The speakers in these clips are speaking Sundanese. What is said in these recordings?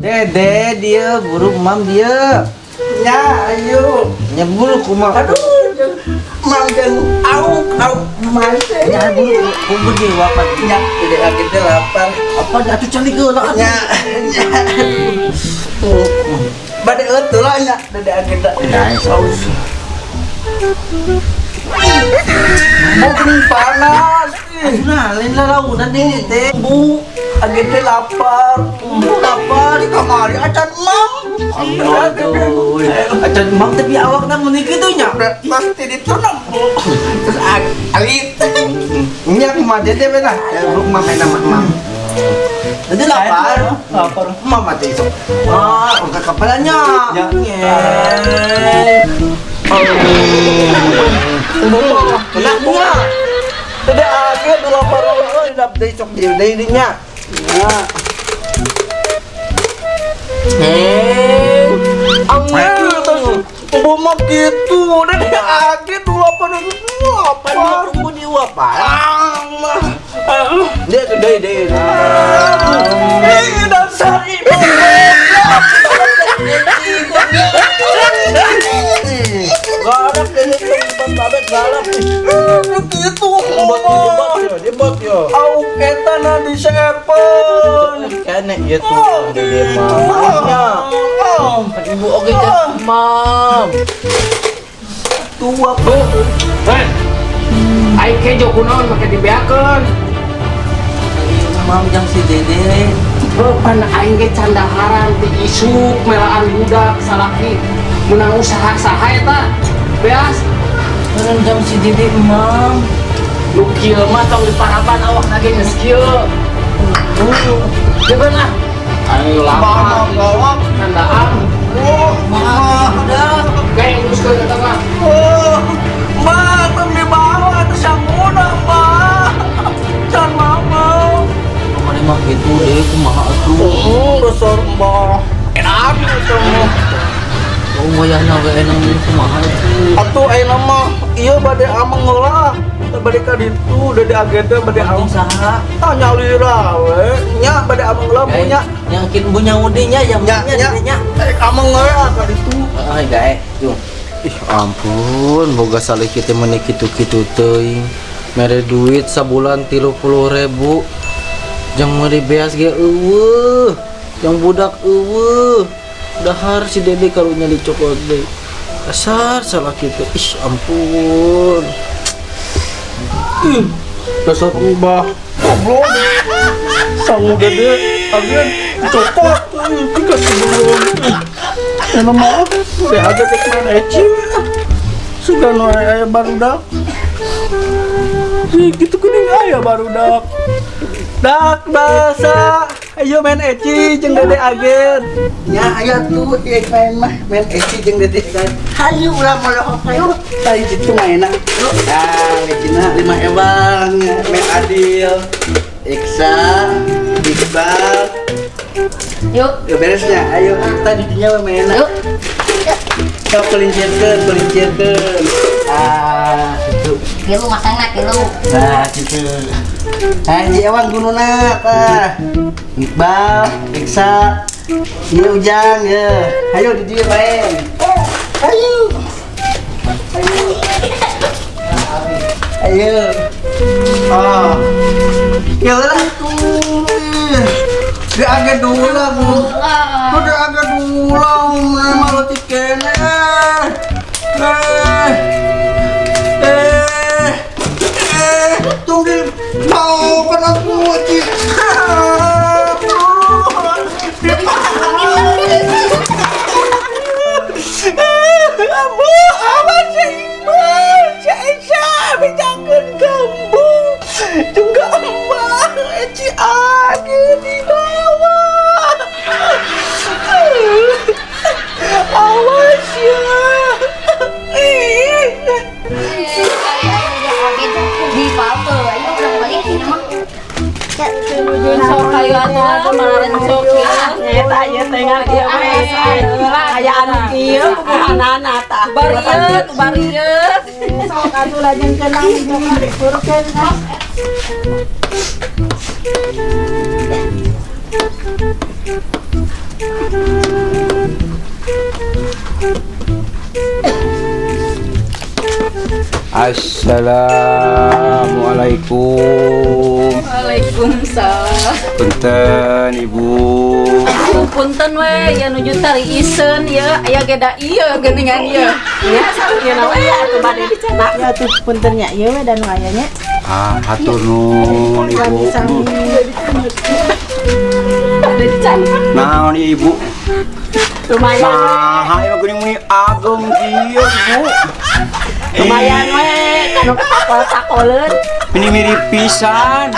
Dede dia buru mam dia. Nya, ayo. Nya buru kumaha. Aduh, mam jeung auk auk masih. Nya buru kumpul di wapat. Nya, dede agen teh lapar. Apa atuh calik heula atuh. Nya, nya. Bade eueuh lah nya, dede agen teh. Nah, Saus. Mungkin panas. Ih. Nah, lain lalaunan dede teh. Bu, agen teh lapar. Lapar. Di kamari acan mam. Aduh, acan mam tapi awakna mun kitu nya. Pasti ditunam, Bu. Terus alit. Nya kumaha dede we lah. Buru mam enak mam. Dede lapar. Lapar. Mama teh sok. Ah, ongka kepalanya. Ya. Kena nya. Dede agen udah lapar Oh, dap deui sok deui deui nya. Ya. Eh, Angin terus mah gitu. Dede agen udah lapar lapar. Pan di wapan. Ah, mah. Dia tuh deui deui. Ih, dasar ibu. Galak dede teh babet galak. Gitu. Debot yo, debot yo. Auk eta na di serpon. Kene ieu tuh dede mah. Nya. Pan ibu oge kan mam. Tua bu. Hei, aing kejo kunaon make dibeakeun. Mam jang si dede. Heuh, pan aing ge candaharan ti isuk melaan budak salaki menang usaha saha eta. Beas, Kan jang si dede mam. Nu kieu mah tong diparaban awak ge geus kieu. Jeban ah. Aing lapar, Bawa. candaan. Oh, Maaf, udah. Kayak nguruskeun eta mah. Oh, mbak, tong dibawa tuh sanguna, mbak. Can mama. Mana mah gitu deh, kumaha atuh. Oh, dasar mbak. Enak gitu. Oh, wayahna we enang kumaha atuh. Atuh ayeuna mah ieu bade ameng heula. Bade ka ditu, dede agen teh bade Penting ameng. saha? Ah, nyalira we. Nya bade ameng heula Nya nya. Yakin bu nyaudi nya yang Nya, nya nya. dede nya. Eh, ameng we ah ka ditu. Ah, gae, tuh. Ih, ampun, boga salih kita meni kitu-kitu teuing. Mere duit sabulan 30.000. Jang meuli beas ge eueuh. Jang budak eueuh. Dahar si dede karunya dicokot deui. Asar salah kita. Ih, ampun. Ih, dasar mbah. Goblok. Sangu dede agen cokot. Ih, dikasih belum. Emang maaf, dede agen rek main eci. Sudah nu aya barudak. Ih, gitu kuning aya barudak. Dak basa. Ayo main eci jeung dede agen. Ya, ayo tuh, ya main mah, main eci jeung dede agen. Hayu ulah molohok hayu. Tadi situ mainna. Nah, ecina lima ewang, Main adil. Iksa, Iqbal. Yuk. Ya beresnya, ayo kita di dinya mainna. Yuk. Kau pelincirkeun, pelincirkeun. Ah, gitu. Kilu masangna kilu. Nah, gitu. Nah, hiji ewang gununa tah. Iqbal, Iksa, ini Ujang ya. Ayo di dieu main. Ayo. Ayo. Ayo. Ah. Ya lah tuh. Dia agak dula, Bu. Tuh dia agak dula, malu tikene. Eh. Eh. Eh, tunggu mau kan aku Ci. Abu, awas si Iqbal, si Aisyah, bejakeun gambung. Juga emak, Eci age di bawah. Awas ya. Ih. Di palte, ayo udah balik sini mah. Sok kayu atuh mararencok ya. Eta ieu teh ngan ieu mah aya anu kieu pupuhanana tah. Barieut, barieut. Sok atuh lajengkeun langsung dikurkeun. Assalamualaikum. Waalaikumsalam. Punten Ibu. Aduh, punten we, ya nuju tariisen ya, aya ge da ieu geuningan ieu. Ya, sawieu we atuh bade dicanak. Ya tuh punten nya ieu we da nu aya nya. Ah, hatur nuhun Ibu. Sami-sami. Bade dicanak. Naon ieu Ibu? Lumayan. Nah, ieu geuning meni ageng kieu Ibu. Lumayan we kanu takol-takoleun. Ini mirip pisan.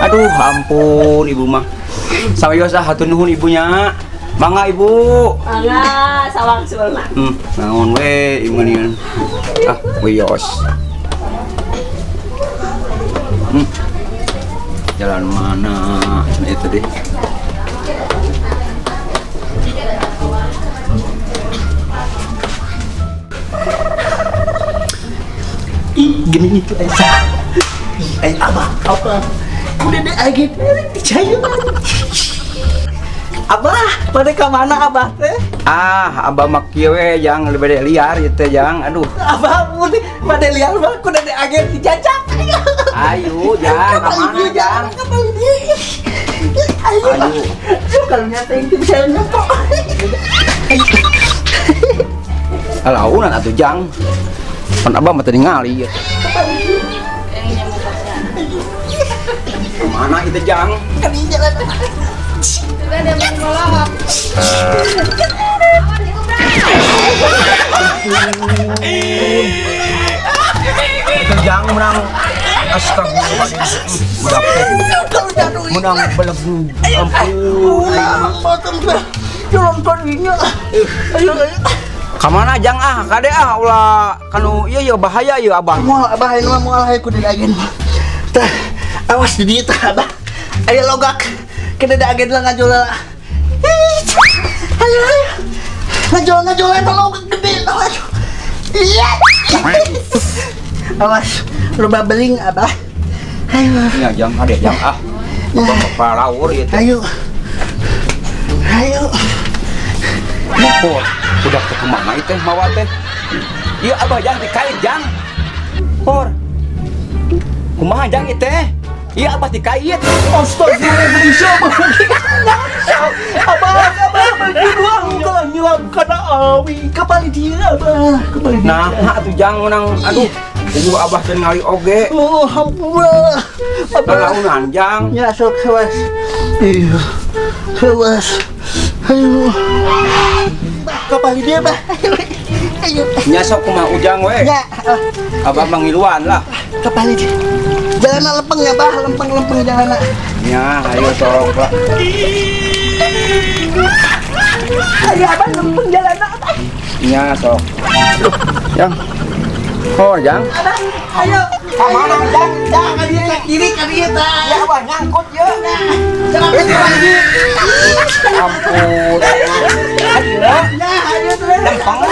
Aduh, ampun Ibu mah. Sawios ah hatur nuhun ibunya. Mangga Ibu. Mangga sawangsulna. Naon we ieu mah. Ah, wios. Jalan mana itu deh. Ih, gini itu Aisyah. Ih, ay abah, apa? Udah deh lagi percaya. Abah, pada ke mana abah teh? Ah, abah mah kieu we jang lebih liar ieu teh jang. Aduh. Abah mun pada liar mah ku dede agen dijajak. Ayo, jang, ka mana jang? Ayo. Ayo. Kalau nyata itu bisa nyampe. Alaunan atuh jang. Pan abah mah teu ningali ieu. Mana itu jang? Itu jang menang. Astagfirullahaladzim. Budak teh menang belegu. Ampun. Jalan tadinya. Ayo, ayo. Kamana jang ah? Kade ah ulah kanu ieu ieu bahaya ieu abah. Moal abah ayeuna mah moal hayu ku dede agen. Tah, awas di dieu tah abah. Aya logak. Ke dede agen lah ngajol lah. Ayo, ayo. Ngajol ngajol eta logak gede tah. Iya. Awas, loba beling abah. Ayo. Ya jang kade jang ah. Abah mah palaur ieu teh. Ayo. Ayo. Por, budak teh kumaha ieu teh mawa teh? Ieu abah jang dikait jang. Por. Kumaha jang ieu teh? Ieu abah dikait. Astagfirullahaladzim. Abah, abah, berdua kalau nyilam kana awi kembali dia abah, kembali dia. Nah, atuh jang menang aduh. Ieu abah teh ngali oge. Oh, hampura. Abah. Lalaunan jang. Ya sok awas. Iya. Awas. Ayo. Kembali dia, bah. Ayo. Nya sok kumaha ujang we. Ya, Abah mangiluan lah. kembali dia. Jalan lempeng ya, bah, lempeng-lempeng jalan. Nya, ayo sok lah. Ayo abah lempeng jalan abah. Nya sok. Aduh, jang. Oh, jang. Abah, ayo. Kamana jang? Jang, ka dieu ka kiri ka dieu tah. Ya abah nyangkut ye. Jangan lagi. Ampun. Ayo. Nah, ayo terus. Lempeng.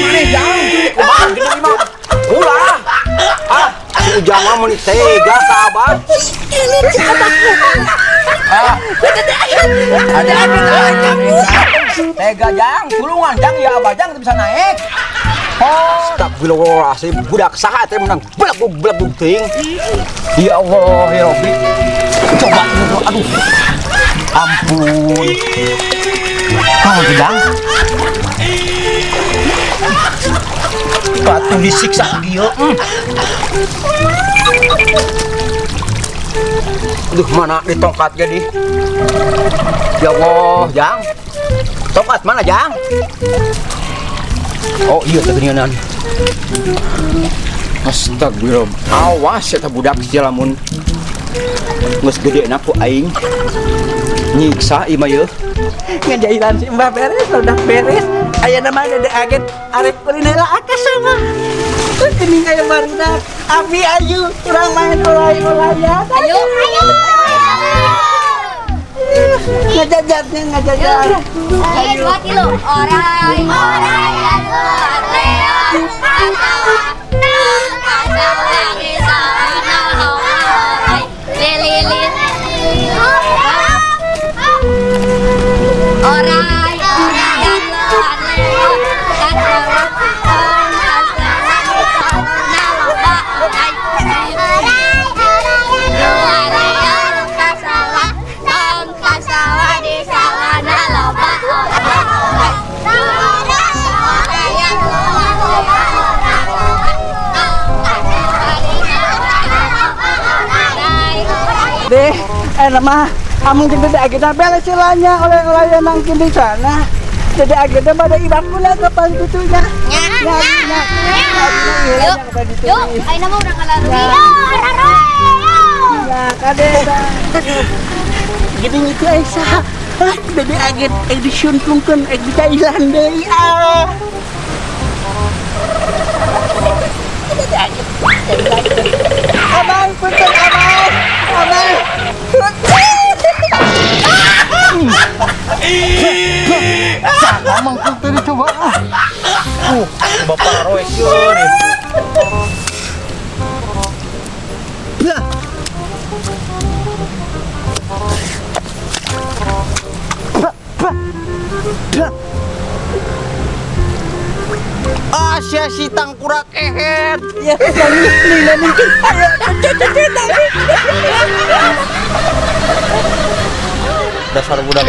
Mana jang? Kumaha geuning mah? Ulah. Ah, si Ujang mah mun tega ka abah. Ah. Ada tega jang, tulungan jang ya abah jang teu bisa naik. Oh, astagfirullahaladzim, budak saha teh menang belagug belagug teuing. Ya Allah, ya Rabbi. Coba aduh. Ampun. Kamu jang? Batu disiksa dia. Aduh, mana di tongkat jadi? Ya Allah, jang. Tongkat mana, jang? Oh iya, tegenianan. Astagfirullah. Awas eta budak sia lamun geus gede na ku aing. Nyiksa ieu mah yeuh. Ngajailan si Mbah beres, udah beres. Aya nama dede agen arek kuliner akas sama. Geuning aya barudak. Abi ayu urang main olay-olayan. Ayo, ayo. Ngajajatnya ngajajat. Ayo 2 kilo. Orai, orai, orai. Kasawah, tong kasawah di sawahna loba orai. Lililin. Orai, orayan luar lewat kasawah, tong kasawah di sawahna loba orai. Luar lewat kasawah, tong kasawah di sawahna loba orai. Orayan luar lewat kasawah, tong kasawah di sawahna loba orai. Deh, mah amung jeung Dede Agenda beres silanya oleh-oleh nangkin di sana. Dede Agenda pada ibakuna ke pangitunya. Nya, Nya, nya, nya, nya. Yuk, yuk, ayeuna mah urang ngalarui. Ya, kade. Gini itu Aisyah. Ah, Dede Agen edition tungkeun ek di Thailand deui ah. Dede Agen. Abang, punten abang. Abang. Ngomong tuh tadi coba ah. Bapak roek nih. Ah, sia si tangkurak ehet. Ya, nani, nani, nani. Ayo, cucu, nani. Dasar budak.